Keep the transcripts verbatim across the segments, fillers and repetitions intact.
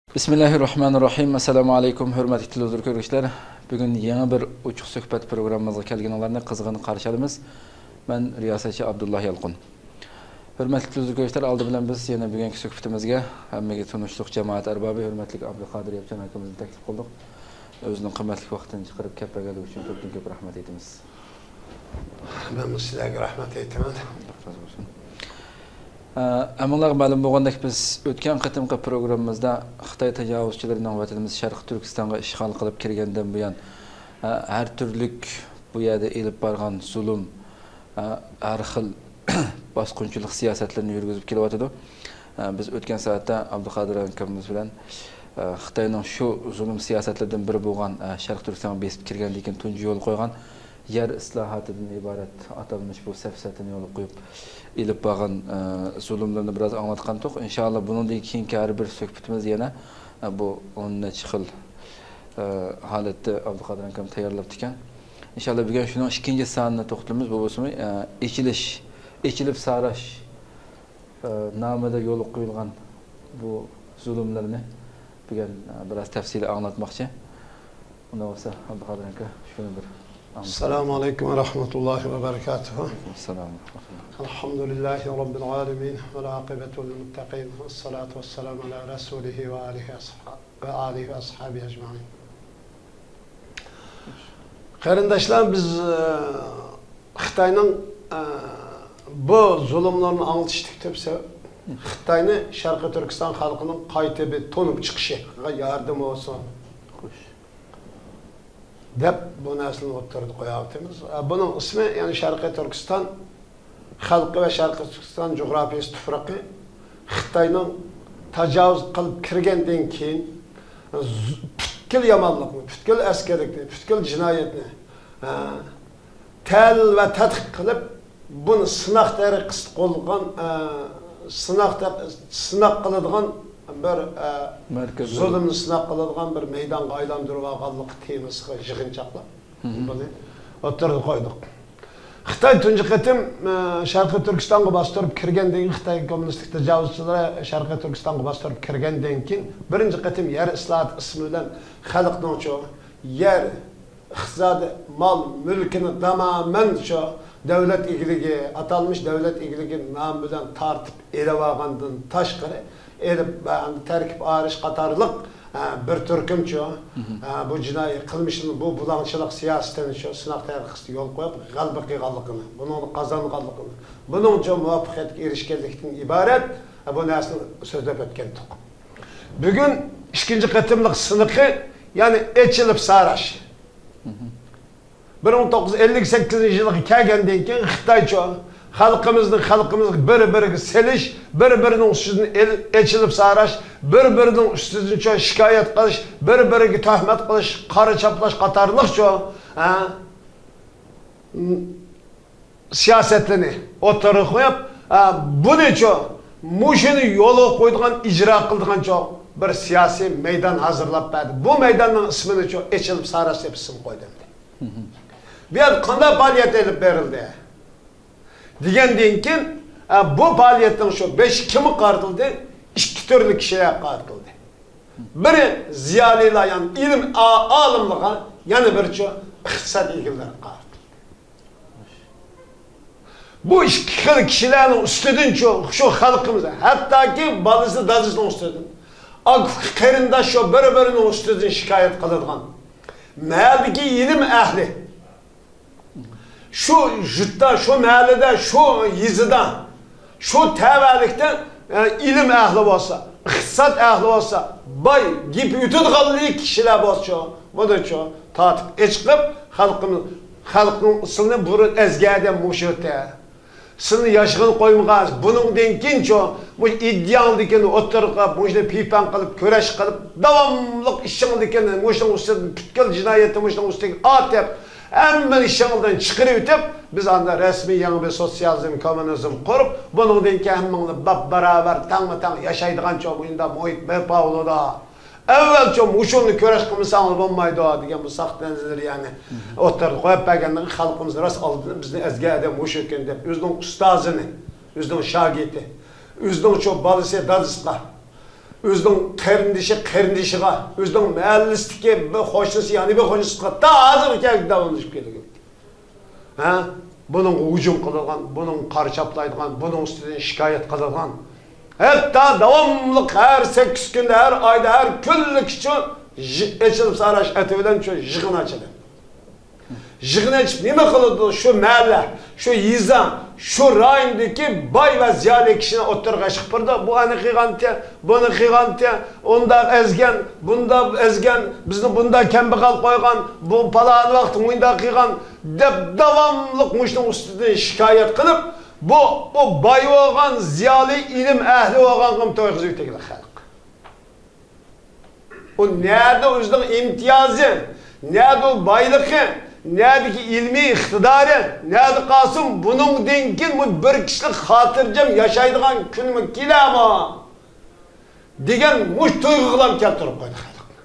بىسمىللاھىررەھمانىررەھىم. ئەسسالامۇ ئەلەيكۇم، ھۆرمەتلىك تېلېۋىزور كۆرگۈچىلەر. بۈگۈن يېڭى بىر ئوچۇق سۆھبەت پروگراممىمىزغا كەلگىنىڭلارنى قىزغىن قارشى ئالىمىز. مەن رىياسەتچى ئابدۇللا يالقۇن. ھۆرمەتلىك تېلېۋىزور كۆرگۈچىلەر، ئالدى بىلەن بىز يەنە بۈگۈنكى سۆھبىتىمىزگە ھەممىگە تونۇشلۇق جامائەت ئەربابى، ھۆرمەتلىك ئابدۇقادىر ياپچان ئاكىمىزنى تەكلىپ قىلدۇق. ئۆزىنىڭ قىممەتلىك ۋاقتىنى چىقىرىپ كەپ بەرگەنلىكى ئۈچۈن كۆپتىن كۆپ رەھمەت ئېيتىمىز. مەنمۇ سىلەرگە رەھمەت ئېيتىمەن. ھەممىڭلارغا مەلۇم بولغاندەك، بىز ئۆتكەن قېتىمقى پروگراممىمىزدا خىتاي تاجاۋۇزچىلىرىنىڭ ۋەتىنىمىز شەرقىي تۈركىستانغا ئىشغال قىلىپ كىرگەندىن بۇيان، ھە، ھەر تۈرلۈك بۇ يەردە ئېلىپ بارغان زۇلۇم، ھە، ھەر خىل باسقۇنچىلىق سىياسەتلىرىنى يۈرگۈزۈپ كېلىۋاتىدۇ. ھە، بىز ئۆتكەن سائەتتە ئابدۇقادىر ئاكىمىز بىلەن، ھە، خىتاينىڭ شۇ زۇلۇم سىياسەتلىرىدىن بىرى بولغان، ھە، شەرقىي تۈركىستانغا بېسىپ كىرگەندىن كېيىن تۇنجى يولغا قويغان يەر ئىسلاھاتىدىن ئىبارەت ئاتالمىش بۇ سەپسەتىنى يولغا قويۇپ ئېلىپ بارغان، ئە، زۇلۇملىرىنى بىراز ئاڭلاتقانتۇق. ئىنشائاللا، بۇنىڭدىن كېيىنكى ھەر بىر سۆھبىتىمىز يەنە، ئە، بۇ ئون نەچچە خىل، ئە، ھالەتتە ئابدۇقادىر ئاكام تەييارلاپتىكەن. ئىنشائاللا، بۈگۈن شۇنىڭ ئىككىنچى سانىنى توختىلىمىز. بۇ بولسىمۇ، ئە، ئېچىلىش، ئېچىلىپ ساراش، ئە، نامىدا يولغا قويۇلغان بۇ زۇلۇملارنى بۈگۈن، ئە، بىراز تەپسىلىي ئاڭلاتماقچى. ئۇنداق بولسا، ئابدۇقادىر ئاكا، شۇنى بىر ئاڭلىتىڭ. السلام عليكم ورحمة الله وبركاته. ئەلەيكۇم ئەسسالام ۋە رەھمەتۇللا. الحمد لله رب العالمين، والعاقبة للمتقين، والصلاة والسلام على رسوله وآله وأصحابه، وآله وأصحابه أجمعين. قېرىنداشلار، بىز، ئە، خىتاينىڭ، ئە، بۇ زۇلۇملىرىنى ئاڭلىتىشتىكى تۈپ سەۋەب خىتاينى شەرقىي تۈركىستان خەلقىنىڭ قايتا بىر تونۇپ چىقىشىغا ياردىمى بولسۇن، خوش، دەپ بۇ نەرسىنى ئوتتۇرىدا قويۇۋاتىمىز. ئە، بۇنىڭ ئىسمى، يەنى شەرقىي تۈركىستان خەلقى ۋە شەرقىي تۈركىستان جۇغراپىيىسى تۇپرىقى خىتاينىڭ تاجاۋۇز قىلىپ كىرگەندىن كېيىن، ز-، پۈتكۈل يامانلىقنى، پۈتكۈل ئەسكىلىكنى، پۈتكۈل جىنايەتنى، ھە، تەھلىل ۋە تەتقىق قىلىپ، بۇنى سىناق تەرىقىسىدە قوللىغان، ئە، سىناق تە-، سىناق قىلىدىغان بىر، ئە، مەركەز، زۇلۇمنى سىناق قىلىدىغان بىر مەيدانغا ئايلاندۇرۇۋالغانلىقى تېمىسىغا يىغىنچاقلاپ، مھم، بۇنى ئوتتۇرىغا قويدۇق. خىتاي تۇنجى قېتىم، ئە، شەرقىي تۈركىستانغا باستۇرۇپ كىرگەندىن كېيىن، خىتاي كوممۇنىستىك تاجاۋۇزچىلىرى شەرقىي تۈركىستانغا باستۇرۇپ كىرگەندىن كېيىن، بىرىنچى قېتىم يەر ئىسلاھاتى ئىسمى بىلەن خەلقنىڭچۇ يەر ئىقتىسادىي مال مۈلكىنى تامامەن شۇ دۆلەت ئىگىلىكى، ئاتالمىش دۆلەت ئىگىلىكى نامى بىلەن تارتىپ ئېلىۋالغاندىن تاشقىرى، ئېلىپ، ئە، تەركىب ئايرىش قاتارلىق، ئە، بىر تۈركۈمچۇ، مھم، ئە، بۇ جىنايى قىلمىشىنى، بۇ بۇلاڭچىلىق سىياسىتىنى شۇ سىناق تەرىقىسىدە يولغا قويۇپ، غەلىبە قىلغانلىقىنى، بۇنىڭدا قازانغانلىقىنى، بۇنىڭچۇ مۇۋەپپەقىيەتكە ئېرىشكەنلىكتىن ئىبارەت، ئە، بۇ نەرسىنى سۆزلەپ ئۆتكەنتۇق. بۈگۈن ئىككىنچى قېتىملىق سىنىقى، يەنى ئېچىلىپ ساراش. مھم. بىر مىڭ توققۇز يۈز ئەللىك سەككىزىنچى يىلغا كەلگەندىن كېيىن خىتايچۇ خەلقىمىزنى، خەلقىمىزگە بىر-بىرىگە سېلىش، بىر-بىرىنىڭ ئۈستىدىن ئېل-، ئېچىلىپ ساراش، بىر-بىرىنىڭ ئۈستىدىنچۇ شىكايەت قىلىش، بىر-بىرىگە تۆھمەت قىلىش، قارا چاپلاش قاتارلىقچۇ، ھە، سىياسەتلىرىنى ئوتتۇرىغا قويۇپ، ھە، بۇنىچۇ، مۇشۇنى يولغا قويىدىغان، ئىجرا قىلىدىغانچۇ بىر سىياسىي مەيدان ھازىرلاپ بەردى. بۇ مەيداننىڭ ئىسمىنىچۇ ئېچىلىپ ساراش دەپ ئىسىم قويدى ئەمدى. بۇ يەردە قانداق پائالىيەت ئېلىپ بېرىلدى دېگەندىن كېيىن، ئە، بۇ پائالىيەتنىڭ شۇ بېشى كىمگە قارىتىلدى؟ ئىككى تۈرلۈك كىشىلەرگە قارىتىلدى. بىرى زىيالىيلار، يەنى ئىلىم ئا-، ئالىملىرىغا، يەنە بىرىچۇ ئىقتىساد ئىگىلىرىگە قارىتىلدى. بۇ ئىككى خىل كىشىلەرنىڭ ئۈستىدىنچۇ، شۇ خەلقىمىز، ھەتتاكى بالىسى دادىسىنىڭ ئۈستىدىن، ئاكا قېرىنداش شۇ بىر-بىرىنىڭ ئۈستىدىن شىكايەت قىلىدىغان مەھەللىدىكى ئىلىم ئەھلى، شۇ يۇرتتا، شۇ مەھەللىدە، شۇ يېزىدا، شۇ تەۋەلىكتە، ئە، ئىلىم ئەھلى بولسا، ئىقتىساد ئەھلى بولسا، باي، گېپى ئۆتىدىغانلىق كىشىلەر بولسىچۇ، بۇنىچۇ تارتىپ ئېچىقىپ، خەلقىمىز، خەلقنىڭ ئۇسۇلىنى بۇرۇن ئەزگەردە مۇشۇ يەردە سىلىنى ياشىغىلى قويمىغان، بۇنىڭدىن كېيىنچۇ، مۇشۇ ئىدىيەڭدىكىنى ئوتتۇرىغا قويۇپ، مۇشۇنى پىپەڭ قىلىپ، كۈرەش قىلىپ، داۋاملىق ئىشىڭدىكىنى مۇشۇنىڭ ئۈستىدىن پۈتكۈل جىنايەتنى مۇشۇنىڭ ئۈستىگە ئارتىپ، ھەممىنى ئىشىڭدىن چىقىرىۋېتىپ، بىز ئاندا رەسمىي يېڭى بىر سوتسىيالىزم، كوممۇنىزم قۇرۇپ، بۇنىڭدىن كېيىن ھەممىڭلار باپ باراۋەر، تەڭمۇ تەڭ ياشايدىغانچۇ مۇشۇنداق مۇھىت بەرپا بولىدۇ. ئەۋۋەلچۇ مۇشۇنى كۈرەش قىلمىساڭلار بولمايدۇ دېگەن بۇ ساختا نەزەرىيەنى ئوتتۇرىغا قويۇپ بەرگەندىن خەلقىمىز راست ئالدىدا بىزنى ئەزگەر ئادەم مۇشۇ ئىكەن دەپ ئۆزىنىڭ ئۇستازىنى، ئۆزىنىڭ شاگىرتى، ئۆزىنىڭچۇ بالىسى دادىسىغا ئۆزىنىڭ قېرىندىشى قېرىندىشىغا، ئۆزىنىڭ مەھەللىسىدىكى بىر قوشنىسى يەنە بىر قوشنىسىغا تا ھازىرغىچە داۋاملىشىپ كېلىدۇ. ھە؟ بۇنىڭغا ھۇجۇم قىلىدىغان، بۇنىڭغا قارا چاپلايدىغان، بۇنىڭ ئۈستىدىن شىكايەت قىلىدىغان. ھەتتا داۋاملىق ھەر سەككىز كۈندە، ھەر ئايدا، ھەر كۈنلۈك شۇ يىغ-، ئېچىلىپ ساراش ئاتى بىلەن شۇ يىغىن ئاچىدۇ. يىغىن ئېچىپ نېمە قىلىدۇ؟ شۇ مەھەللە، شۇ يېزا، شۇ رايوندىكى باي ۋە زىيالىي كىشىنى ئوتتۇرىغا چىقىرىدۇ. بۇ ئەنە قىلغانتى، بۇنى قىلغانتى، ئۇنداق ئەزگەن، بۇنداق ئەزگەن، بىزنى بۇنداق كەمبەغەل قويغان، بۇ پالان ۋاقىت مۇنداق قىلغان، دەپ داۋاملىق مۇشۇنىڭ ئۈستىدىن شىكايەت قىلىپ، بۇ، ئۇ باي بولغان، زىيالىي، ئىلىم ئەھلى بولغانغىمۇ تويغۇزۇۋېتىدۇ خەلق. ئۇ نەدە ئۆزىنىڭ ئىمتىيازى، نەدە ئۇ بايلىقى، نەدىكى ئىلمىي ئىقتىدارى، نەدە قالسۇن، بۇنىڭدىن كېيىن بۇ بىر كىشىلىك خاتىرجەم ياشايدىغان كۈنمۇ كېلەرمۇ؟ دېگەن مۇشۇ تۇيغۇغىلا كەلتۈرۈپ قويدى خەلقنى.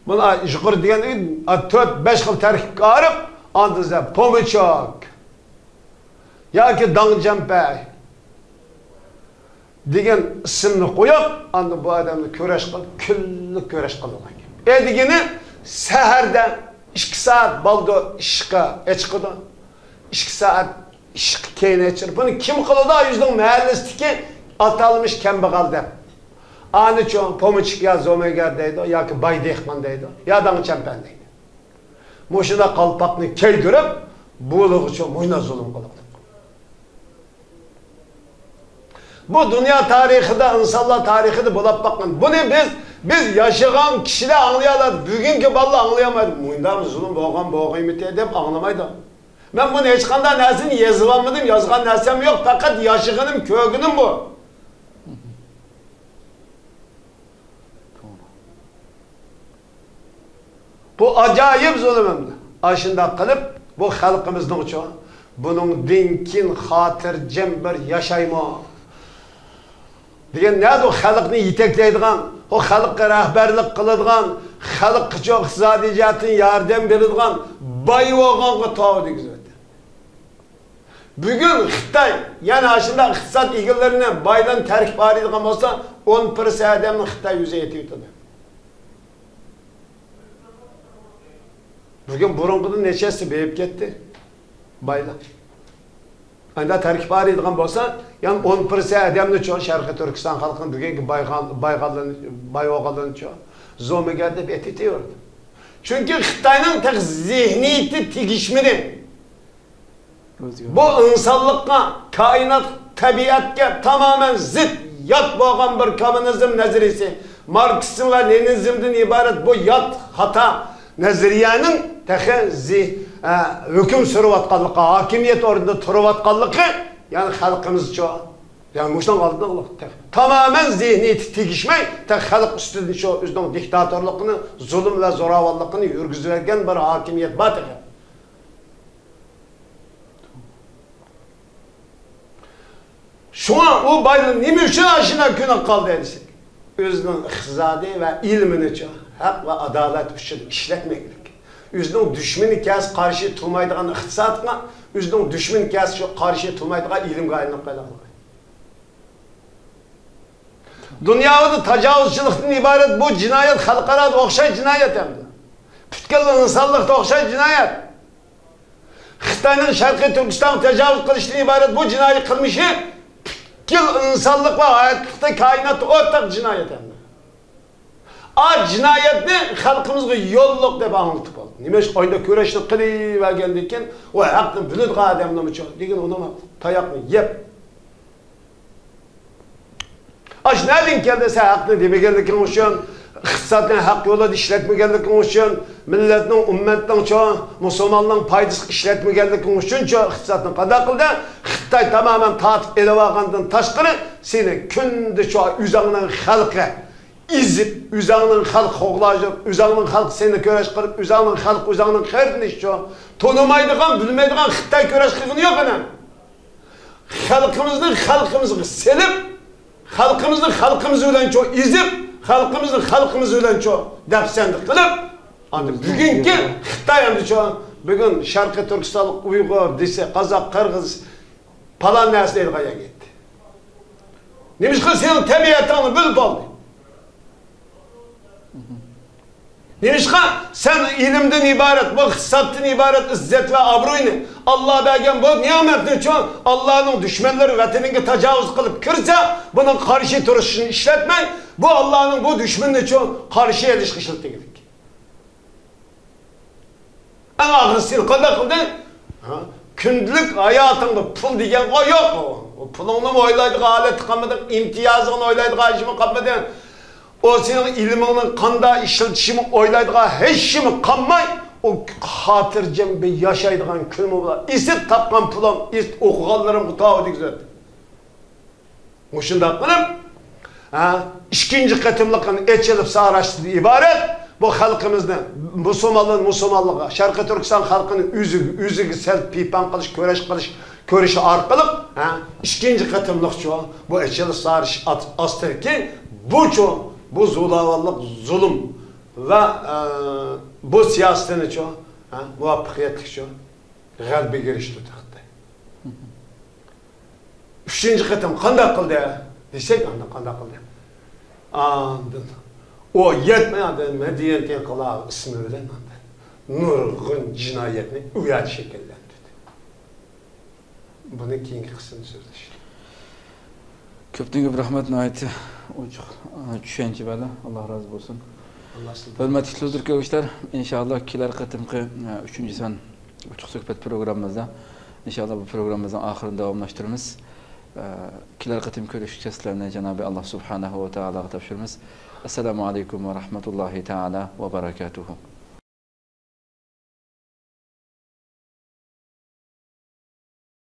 بۇنى يۇقىرى دېگەن تۆت، بەش خىل تەركىبكە ئايرىپ، ئاندىن سەن پومىچوك ياكى داڭچەمپەي دېگەن ئىسىمنى قويۇپ، ئاندىن بۇ ئادەمنى كۈرەش قىلىپ، كۈنلۈك كۈرەش قىلىدىغان گەپ. ئەتىگىنى سەھەردە ئىككى سائەت بالدۇر ئىشقا ئېچىقىدۇ. ئىككى سائەت ئىشقا كەينى ئېچىر. بۇنى كىم قىلىدۇ؟ ئۆزىنىڭ مەھەللىسىدىكى ئاتالمىش كەمبەغەل دەپ. ئانىچۇ پومىچىك يا زومىگەر دەيدۇ، ياكى باي دېھقان دەيدۇ، يا داڭچەمپەن دەيدۇ. مۇشۇنداق قالپاقنى كىيدۈرۈپ، بۇلىغىچۇ مۇشۇنداق زۇلۇم قىلىدۇ. بۇ دۇنيا تارىخىدا، ئىنسانلار تارىخىدا بولاپ باققان. بۇنى بىز، بىز ياشىغان كىشىلەر ئاڭلىيالايدۇ. بۈگۈنكى بالىلار ئاڭلىيالمايدۇ. مۇنداق زۇلۇم بولغان بولغىيمىتى دەپ ئاڭلىمايدۇ. مەن بۇنى ھېچقانداق نەرسىنى يېزىۋالمىدىم، يازغان نەرسەم يوق، پەقەت ياشىغىنىم، كۆرگىنىم بۇ. بۇ ئاجايىپ زۇلۇم ئەمدى. ئاشۇنداق قىلىپ، بۇ خەلقىمىزنىڭچۇ، بۇنىڭدىن كېيىن خاتىرجەم بىر ياشايمۇ؟ دېگەن نەدە ئۇ خەلقنى يېتەكلەيدىغان، ئۇ خەلققە رەھبەرلىك قىلىدىغان، خەلققىچۇ ئىقتىسادىي جەھەتتىن ياردەم بېرىدىغان باي بولغانغا تاۋا دېگۈزۈۋەتتى. بۈگۈن خىتاي يەنە ئاشۇنداق ئىقتىساد ئىگىلىرىنى، بايلارنى تەركىب ئايرىيدىغان بولسا، ئون پىرسەنت ئادەمنى خىتاي يۈزى ئېتىۋېتىدۇ. بۈگۈن بۇرۇنقىدىن نەچچە ھەسسە بېيىپ كەتتى بايلار. ئەندى تەركىب ئايرىيدىغان بولسا، يەنى ئون پىرسەنت ئادەمنىچۇ، شەرقىي تۈركىستان خەلقىنى بۈگۈنكى بايغان-، بايغانلىرىنى، باي بولغانلىرىنىچۇ، زومىگەر دەپ ئېتىۋېتىۋېرىدۇ. چۈنكى خىتاينىڭ تېخى زېھنىيىتى تېگىشمىدى. بۇ ئىنسانلىققا، كائىنات، تەبىئەتكە تامامەن زىت، يات بولغان بىر كوممۇنىزم نەزەرىيىسى، ماركسىزم ۋە لېنىنىزمدىن ئىبارەت بۇ يات، خاتا نەزەرىيەنىڭ تېخى زى-، ئە، ھۆكۈم سۈرۈۋاتقانلىقى، ھاكىمىيەت ئورنىدا تۇرۇۋاتقانلىقى، يەنى خەلقىمىزچۇ، يەنى مۇشۇنىڭ ئالدىدا تېخى تامامەن زېھنىيىتى تېگىشمەي، تېخى خەلق ئۈستىدىن شۇ ئۆزىنىڭ دىكتاتورلۇقىنى، زۇلۇم ۋە زوراۋانلىقىنى يۈرگۈزۈۋەرگەن بىر ھاكىمىيەت بار تېخى. شۇڭا ئۇ بايلار نېمە ئۈچۈن ئاشۇنداق كۈنى قالدى دېسەك، ئۆزىنىڭ ئىقتىسادى ۋە ئىلمىنىچۇ ھەق ۋە ئادالەت ئۈچۈن ئىشلەتمىگەنلىك. ئۆزىنىڭ دۈشمىنى كەلسە قارشى تۇرمايدىغان ئىقتىسادقا، ئۆزىنىڭ دۈشمىنى كەلسە شۇ قارشى تۇرمايدىغان ئىلىمگە ئايلىنىپ قالغان. دۇنيادا تاجاۋۇزچىلىقتىن ئىبارەت بۇ جىنايەت خەلقئارادا ئوخشاش جىنايەت ئەمدى. پۈتكۈل ئىنسانلىقتا ئوخشاش جىنايەت. خىتاينىڭ شەرقىي تۈركىستانغا تاجاۋۇز قىلىشتىن ئىبارەت بۇ جىنايى قىلمىشى پۈتكۈل ئىنسانلىق ۋە ھاياتلىقتا، كائىناتتا ئورتاق جىنايەت ئەمدى. ئا جىنايەتنى خەلقىمىزگە يوللۇق دەپ ئاڭلىتىپ بولدى. نېمە ئىش ئايدا كۈرەشنى قىلىۋەرگەندىن كېيىن، ئۇ ھەقنى بىلىدىغان ئادەملەرمۇ دېگىن ئۇنىمۇ تاياقنى يەپ. ئاشۇ نەدىن كەلدى؟ سەن ھەقنى دېمىگەنلىكىڭ ئۈچۈن، ئىقتىسادنى ھەق يولىدا ئىشلەتمىگەنلىكىڭ ئۈچۈن، مىللەتنىڭ، ئۈممەتنىڭچۇ، مۇسۇلماننىڭ پايدىسىغا ئىشلەتمىگەنلىكىڭ ئۈچۈنچۇ ئىقتىسادنى قانداق قىلدى؟ خىتاي تامامەن تارتىپ ئېلىۋالغاندىن تاشقىرى، سېنى كۈندە شۇ ئۆزۈڭنىڭ خەلقى ئېزىپ، ئۆزۈڭنىڭ خەلقى قوغلاپ، ئۆزۈڭنىڭ خەلقى سېنى كۈرەش قىلىپ، ئۆزۈڭنىڭ خەلقى، ئۆزۈڭنىڭ قېرىندىشىچۇ، تونۇمايدىغان، بىلمەيدىغان خىتاي كۈرەش قىلغىنى يوق ئەنە. خەلقىمىزنى خەلقىمىزگە سېلىپ، خەلقىمىزنى خەلقىمىز بىلەنچۇ ئېزىپ، خەلقىمىزنى خەلقىمىز بىلەنچۇ دەپسەندە قىلىپ، ئاندىن بۈگۈنكى خىتاي ئەمدىچۇ، بۈگۈن شەرقىي تۈركىستانلىق ئۇيغۇر دېسە، قازاق، قىرغىز، پالان نەرسە دەيدىغان يەرگە يەتتى. نېمىشقا سېنىڭ تەبىئەتىڭنى بۆلۈپ ئالدى؟ نېمىشقا سەن ئىلىمدىن ئىبارەت، بۇ ئىقتىسادتىن ئىبارەت ئىززەت ۋە ئابرۇينى، ئاللا بەرگەن بۇ نېمەتنىچۇ، ئاللانىڭ دۈشمەنلىرى ۋەتىنىڭگە تاجاۋۇز قىلىپ كىرسە، بۇنىڭ قارشى تۇرۇشىنى ئىشلەتمەي، بۇ ئاللانىڭ بۇ دۈشمىنىنىچۇ قارشى ئېلىشقا ئىشلىتىدىكەن. ئەڭ ئاخىرسى سېنى قانداق قىلدى؟ ھە؟ كۈندىلىك ھاياتىڭدا پۇل دېگەن يوق. ئۇ پۇلۇڭنىمۇ ئويلايدىغان ھالەتتە قالمىدىڭ، ئىمتىيازىڭنى ئويلايدىغان ھېچنېمە قالمىدى. ئۇ سېنىڭ ئىلمىڭنى قانداق ئىشلىتىشىمۇ ئويلايدىغان ھېچنېمە قالماي، ئۇ خاتىرجەم بىر ياشايدىغان كۈنمۇ بار. ئېسىپ تاپقان پۇلۇم، ئېسىپ ئوقۇغانلىرىمغا تاۋا دېگۈزەتتى. مۇشۇنداق قىلىپ، ھە، ئىككىنچى قېتىملىقىنى ئېچىلىپ ساراشتىن ئىبارەت بۇ خەلقىمىزنى مۇسۇلماندىن مۇسۇلمانلىققا، شەرقىي تۈركىستان خەلقىنى ئۆزىگە، ئۆزىگە سەل پىپان قىلىش، كۈرەش قىلىش، كۆرۈش ئارقىلىق، ھە، ئىككىنچى قېتىملىقچۇ بۇ ئېچىلىپ سارىش ئاستىدىكى بۇچۇ، بۇ زوراۋانلىق، زۇلۇم ۋە، ئە، بۇ سىياسىتىنىچۇ، ھە، مۇۋەپپەقىيەتلىكچۇ غەلىبىگە ئېرىشتى تەختى. ئۈچىنچى قېتىم قانداق قىلدى دېسەك، ئاندىن قانداق قىلدى؟ ئاندىن ئۇ يەتمەي، ئاندىن مەدەنىيەت ئىنقىلابى ئىسمى بىلەن ئاندىن نۇرغۇن جىنايەتنى ئۇ يەردە شەكىللەندۈردى. بۇنى كېيىنكى قىسمىدا سۆزلىشىمىز. كۆپتىن كۆپ رەھمەت، ناھايىتى ئوچۇق، ئە، چۈشەنچە بەردى. ئاللا رازى بولسۇن. ئاللا سىزدىن ھۆرمەتلىك تېلېۋىزور كۆرگۈچىلەر، ئىنشائاللا كېلەر قېتىمقى، ئە، ئۈچىنچى سان ئوچۇق سۆھبەت پروگراممىمىزدا، ئىنشائاللا بۇ پروگراممىمىزنىڭ ئاخىرىنى داۋاملاشتۇرىمىز. ئە، كېلەر قېتىم كۆرۈشكىچە سىلەرنى جانابى ئاللا سۇبھانەھۇ ۋە تائالاغا تاپشۇرىمىز. ئەسسالامۇ ئەلەيكۇم ۋە رەھمەتۇللاھى تائالا ۋە بەرەكاتۇھۇ.